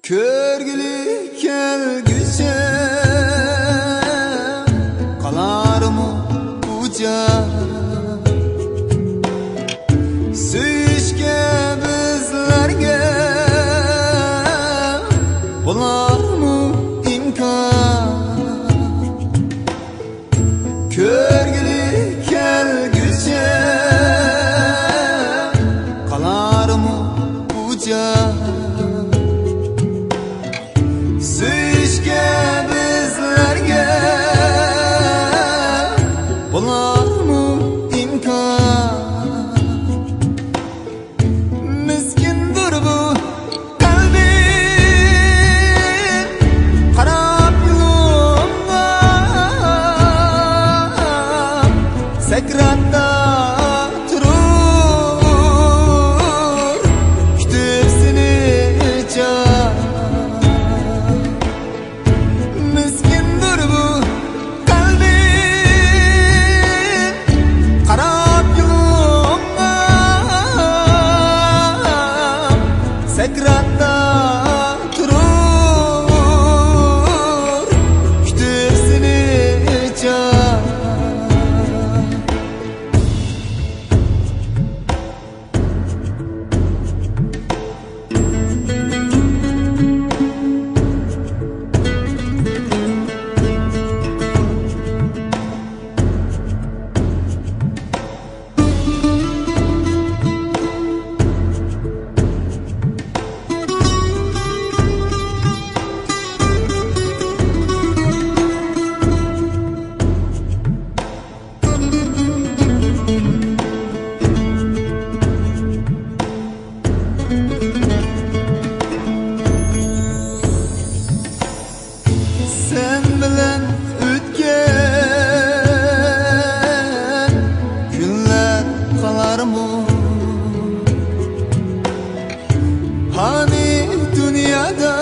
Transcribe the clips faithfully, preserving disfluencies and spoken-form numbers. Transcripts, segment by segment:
كۆرگىلى كەلگۈچە قالارمۇ بۇ جان؟ سۆيۈشكە بىزلەرگە بولارمۇ ئىمكان؟ كۆرگىلى كەلگۈچە قالارمۇ بۇ جان؟ سۆيۈشكە بىزلەرگە بولارمۇ ئىمكان؟ مىسكىندۇر بۇ قەلبىم، قاراپ يولۇڭغا، سەكراتتا تۇرۇر، كۈتۈپ سېنى جان. مىسكىندۇر بۇ قەلبىم، قاراپ يولۇڭغا، سەكراتتا تۇرۇر، كۈتۈپ سېنى جان. سەن بىلەن ئۆتكەن كۈنلەر قالارمۇ؟ پانىي دۇنيادا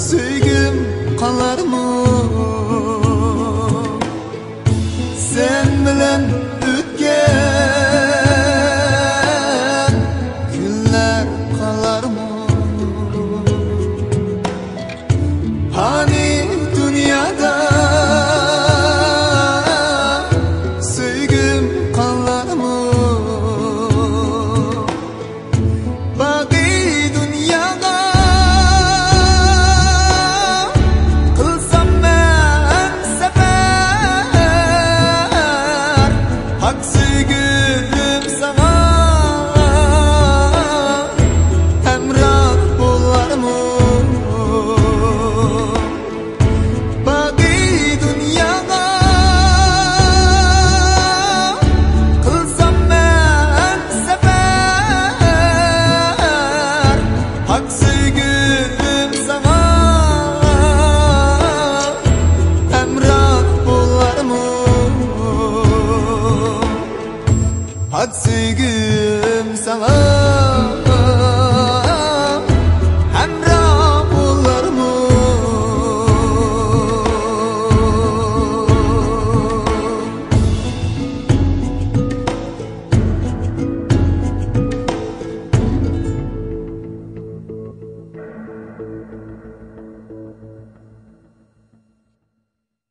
سۆيگۈم قالارمۇ؟ سەن بىلەن ئۆتكەن كۈنلەر قالارمۇ؟ پانىي دۇنيادا سۆيگۈم قالارمۇ؟ باقىي دۇنياغا قىلسام مەن سەپەر، پاك سۆيگۈم ساڭا ھەمراھ بولارمۇ؟ باقىي دۇنياغا قىلسام مەن سەپەر، پاك سۆيگۈم ساڭا ھەمراھ بولارمۇ؟ پاك سۆيگۈ